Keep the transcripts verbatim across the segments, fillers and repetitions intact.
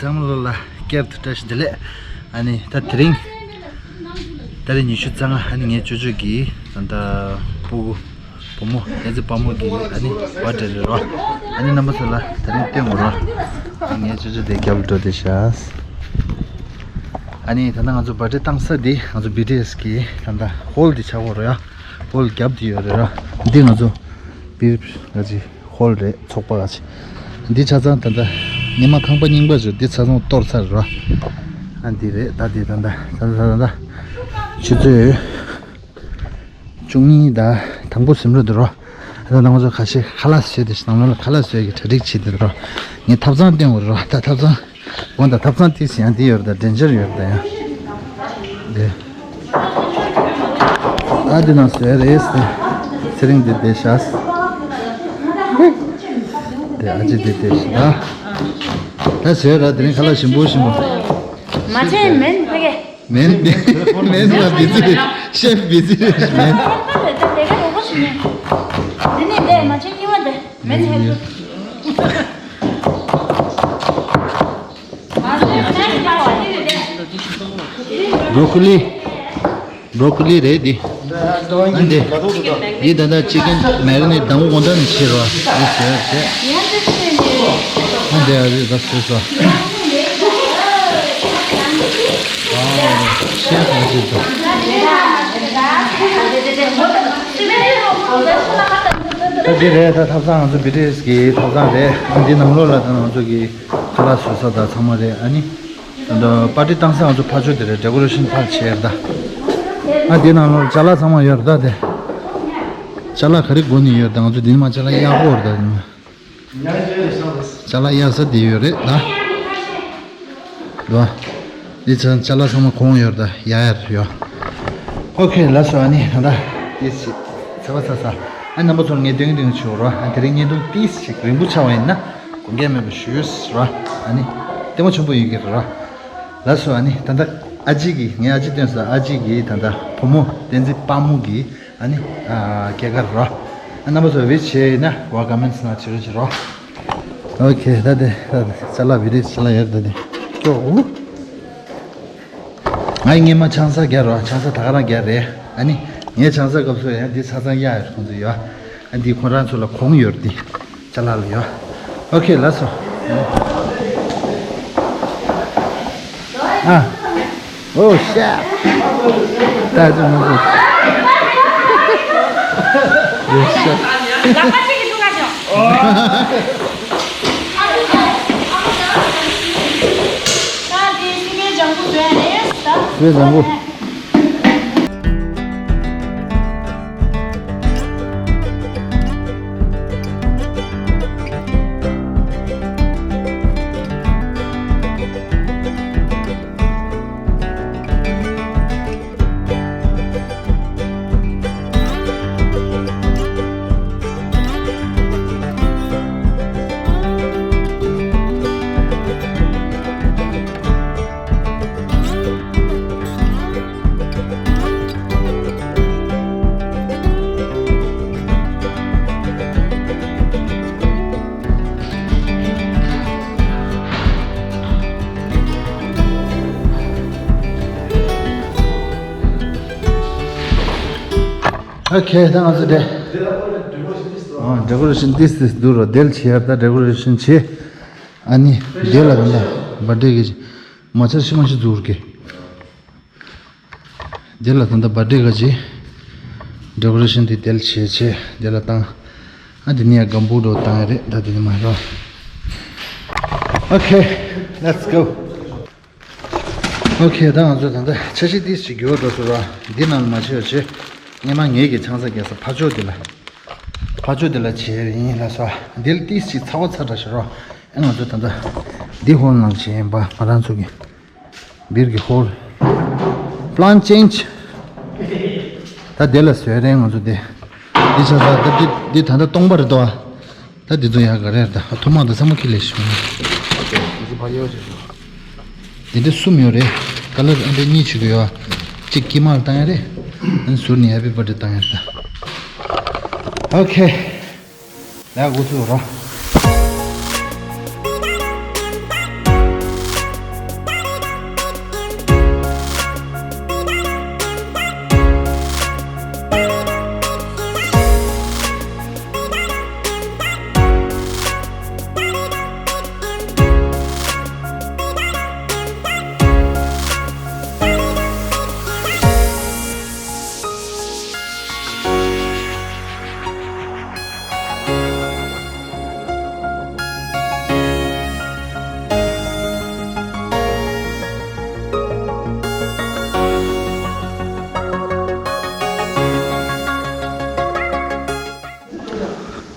ཚང་མ་ལོ་ལ་བསྐྱར་དུ་བཀྲ་ཤིས་བདེ་ལེགས། ཨ་ནི་ད་དེ་རིང་ད་རེས་ཉི་ཤུ་རྩ་ལྔ། ཨ་ནི་ངའི་ཅོ་ཅོ་གི་ད་ལྟ་སྤུ་གུ་བུ་མོ་བསྟན་འཛིན་དཔལ་མོ་གི་ཨ་ནི་བར་ཐི་ཌེ་རེད་རོ། ཨ་ནི་རྣམ་པ་ཚོ་ལ་དེ་རིང་སྟོན་དགོས་རོ། ཨ་ངའི་ཅོ་ཅོ་དེ་རྒྱབ་ལ་འགྲོ་བསྡད་ཤག་ཨ་ནི་ད་ལྟ་ང་ཚོ་བར་ཐི་ཌེ་བཏང་ས་འདི་ང་ཚོ་བི་ཊི་ཨེས་གི་ད་ལྟ་ཧོལ་འདི་ཆགས་ཡོད་རེད་ཡ། ཧོལ་རྒྱབ་འདི་ཡོད་རེད་ར། འདི་ང་ཚོ་བི་ཨེས་གི་ཧོལ་རེད། ཚོགས་པ་ག་ཅི། འདི་ཆ་ཚང་ད་ལྟ་ཉི་མ་ཁང་པ་རྙིང་པ་བཟོས། འདི་ཆ་ཚང་གཏོར་ཚར་ར། ཨ་འདི་རེད། ད་འདི་ད་ལྟ་ད་ལྟ་ད་ལྟ་ཆུ་ཚོད་བཅུ་གཉིས་དང་དང་པོ་ཟིན་འགྲོ་འདུག་ར། ད་ལྟ་ང་ཚོ་ཁ་ཤས་ཁ་ལག་བཟོས་ཏེ་ནང་ལོགས་ལ་ཁ་ལག་བཟོས་ཀྱི་གྲ་སྒྲིག་བྱེད་དེ་ར། ངས་ཐབ་ཚང་སྟོན་དགོས་ར། ད་ཐབ་ཚང་དགོངས་དག་ཐབ་ཚང་ཏིས་ཡང་འདི་ཡོད་རེད། ད་ཌེན་ཇར་ཡོད་རེད་ད་ཡང་། འདི། ཨ་འདི་ནང་བཟོས་རེད་ཟེར། ཚེ་རིང་འདི་བསྡད་ཤག་དེ་ཨ་ཅེ་འདི་བསྡད་ཤག་ད་བཟོས་ར། དེ་རིང་ཁ་ལག་ཞིམ་པོ་ཞིམ་པོ། མ་བྱན་མེན་ཕ་གི། མེན། མེན་ལ་བི་ཛི་རེད། ཤེཕ་བི་ཛི་རེད། མེན། ལས་ཀ་རོགས་པ་ཞིག་མེད། འདི་ནས་འདས་མ་བྱན་གཉིས་པ་འདས་མེན་ཧེ། བྷྲོ་ཀོ་ལི། བྷྲོ་ཀོ་ལི་རེད་འདི། ཨ་འདི། འདི་ད་ལྟ་ཅི་ཀན་མེ་རི་ནེ་ཊི་དང་པོ་དགོང་དག་ནས་བྱས་རོ། འདི་བཟོས་བྱས། ཨ་འདི་ཨ་རི་ད་བཟོས་སོ། ཨ་ཤེས་གང་ཤེས་སོ། ད་འདི་རེད། ད་ཐབ་ཚང་ང་ཚོ་བི་ཊི་ཨེས་གི་ཐབ་ཚང་རེད། ཨ་འདི་ནང་ལོགས་ལ་ད་ང་ཚོ་གི་ཁ་ལག་བཟོ་ས་དང་ཚང་མ་རེད། ཨ་ནི། ད་ལྟ་པར་ཊི་བཏང་ས་ང་ཚོ་ཕར་ཕྱོགས་དེ་རེད། ཌེ་ཀོ་རེ་ཤན་ཕར་བྱས་ད། ཨ་འདི་ནང་ལོགས་ཅ་ལག་ཚང་མ་ཡོད་རེད་ད་དེ། ཅ་ལག་ག་རེ་དགོས་ནི་ཡོད་ད། ང་ཚོ་འདི་ནས་མར་ཅ་ལག་གཡར་དགོས་རེད་ད། ཅ་ལག་གཡར་ས་འདི་ཡོད་རེད་ད། འདུག་ཨ། འདི་ཚང་ཅ་ལག་ཚང་མ་གོང་ཡོད་རེད་ད། གཡར་ཡོད། ཨོ་ཁེ་ལགས་སོ། ཨ་ནི་ད་ལྟ་འདི་ཚེས་པ་ཚ་ཚ། ཨ་རྣམ་པ་ཚོར་ངས་སྟོན་སྟོན་ཆོག་རོ། ཨ་དེ་རིང་བརྙན་ཐུང་ཏིས་ཞིག་རིང་པོ་ཆགས་པ་ཡིན་ན་དགོངས་འགལ་མེད་པ་ཞུས་རོ། ཨ་ནི་ལྟད་མོ་ཆེན་པོ་ཡོད་ཀྱི་རེད་རོ། ལགས་སོ། ཨ་ནི་ད་ལྟ་ཨ་ཅེ་གིས་ངའི་ཨ་ཅེ་སྟོན་ས། ཨ་ཅེ་གིས་ད་ལྟ་བུ་མོ་བསྟན་འཛིན་དཔལ་མོ་གི་ཨ་ནི་ཨ་སྐྱེས་སྐར་རོ། ཨ་རྣམ་པ་ཚོ་ཝིཤ་བྱས་ཡིན་ན་ཝེལ་ཀམ་མེན་ཊི་ནང་བྱེད་རོགས་བྱེད་རོ། ཨོ་ཁེ། ད་དེ་ད་དེ་ཅ་ལག་བི་ཌི་ཅ་ལག་ཡོད་ད་དེ། ཅོ་འུ། ང་ཡི་སྔས་མ་ཆང་ས་རྒྱག་རོགས། ཆང་ས་ད་ག་རང་རྒྱག་རེད། ཨ་ནི་ངའི་ཆང་ས་སྐབས་སུ་ཡང་འདི་ཆ་ཚང་གཡར་ཡོད་ཁོང་ཚོ་ཡོད། ཨ་འདི་ཁོང་རང་ཚོ་ལ་གོང་ཡོད་འདི་ཅ་ལག་ལ་ཡོད། ཨོ་ཁེ་ལགས་སོ། ཨ། ཨོ་ཤེ། ད་ཅི་མ་ཟེར། ཡོད་ཤེ། ད་དེ་སི་པན་ལྗང་གུ་བཟོས་རེད་ད། སི་པན་ལྗང་གུ། ཨོ་ཁེ། ད་ང་ཚོ་དེ། ཨ་ཌེ་ཀོ་རེ་ཤན་ཏིས་ཏིས་འདུག་རོ། དེ་ལ་བྱེད་ཡ་ད་ཌེ་ཀོ་རེ་ཤན་བྱེད། ཨ་ནི་དེ་ལ་ད་ལྟ་བར་ཐི་ཌེ་གི་མ་ཆར་ཤི་མ་ཤི་འཛུགས་རྒྱུ། དེ་ལ་ད་ལྟ་བར་ཐི་ཌེ་ག་ཅི་ཌེ་ཀོ་རེ་ཤན་དེ་དེ་ལ་བྱེད་བྱེད་དེ་ལ་བཏང་། ཨ་དེ་ནས་ཡང་སྒམ་པོ་འགྲོ་བཏང་ཡ་རེད། ད་དེ་ནས་མ་རོ། ཨོ་ཁེ། ལེ་ཊི་སི་གོ། ཨོ་ཁེ། ད་ང་ཚོ་ད་ལྟ་འཆར་གཞི་ཏིས་ཅིག་འགྱུར་བ་འགྲོ་སོང་ར། འདི་ནང་ལ་མ་བྱེད་པ་བྱེད། སྔས་མ་ངེད་ཀྱི་ཆང་ས་རྒྱག་ས་ཕར་ཕྱོགས་འདི་ལ། ཕར་ཕྱོགས་འདི་ལ་བྱེད་ཡིན་ལ་སོ། འདི་ལ་ཏིས་ཅིག་ཚ་བ་ཚ་དྲགས་ཤག་ར། ཨེ་ང་ཚོ་ད་ལྟ་འདི་ཧོལ་ནང་བྱེད་ཡིན་པ། ང་རང་ཚོ་གི་བིར་གྱི་ཧོལ། པི་ལན་ཅེན་ཇི། ད་དེ་ལ་བཟོས་རེད་ང་ཚོ་དེ། འདི་ཆ་ཚང་ད་འདི་འདི་ད་ལྟ་སྟོང་པ་རེད་དོ། ད་འདི་ཚོ་ཡག་ག་རེ་རེད། ད་ཐོག་མ་ད་ཚང་མ་ཁྱི་ལས་བྱུང་། འདི་འདྲ་གསུམ་ཡོད་རེད། ཀ་ལར་ཨ་འདྲ་གཉིས་བྱེད་དགོས་ཡོད། གཅིག་དཀྱིལ་མ་ལ་བཏང་ཡ་རེད། ཨ་ནི་ཟུར་ནས་ཧེ་པི་བར་ཐི་ཌེ་བཏང་ཡ་རེད་ད། ཨོ་ཁེ། ལགས་འགོ་ཚུགས་རོགས།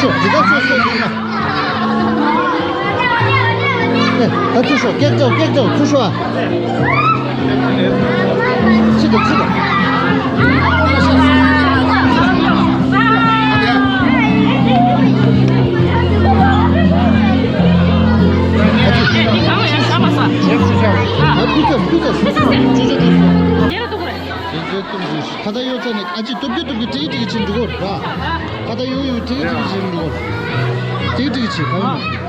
ཚུར་ཤོག་ཇི་ལྟར་སོ་སོ་ཡིན་ན། ཨེ། ད་ཚུར་ཤོག་སྐད་རྒྱག་སྐད་རྒྱག་ཚུར་ཤོག་ཨ། ཕྱི་དང་ཕྱི་དང་། ཁ་ད་ཡོད་ཚ་ནས་ཨ་ཅེ་སྟོབས་རྒྱུ་སྟོབས་རྒྱུ་ཏིག་ཏིག་ཕྱིན་འགྲོ་གོ་ར། ཁ་ད་ཡོད་ཡོད་ཏིག་ཏིག་ཕྱིན་འགྲོ་གོ་ར། ཁ་ད་ཡོད་ཡོད་ཏིག་ཏིག་ཕྱིན་འགྲོ་གོ་ར། ཏིག་ཏིག་ཕྱིན་ག་ཡོད།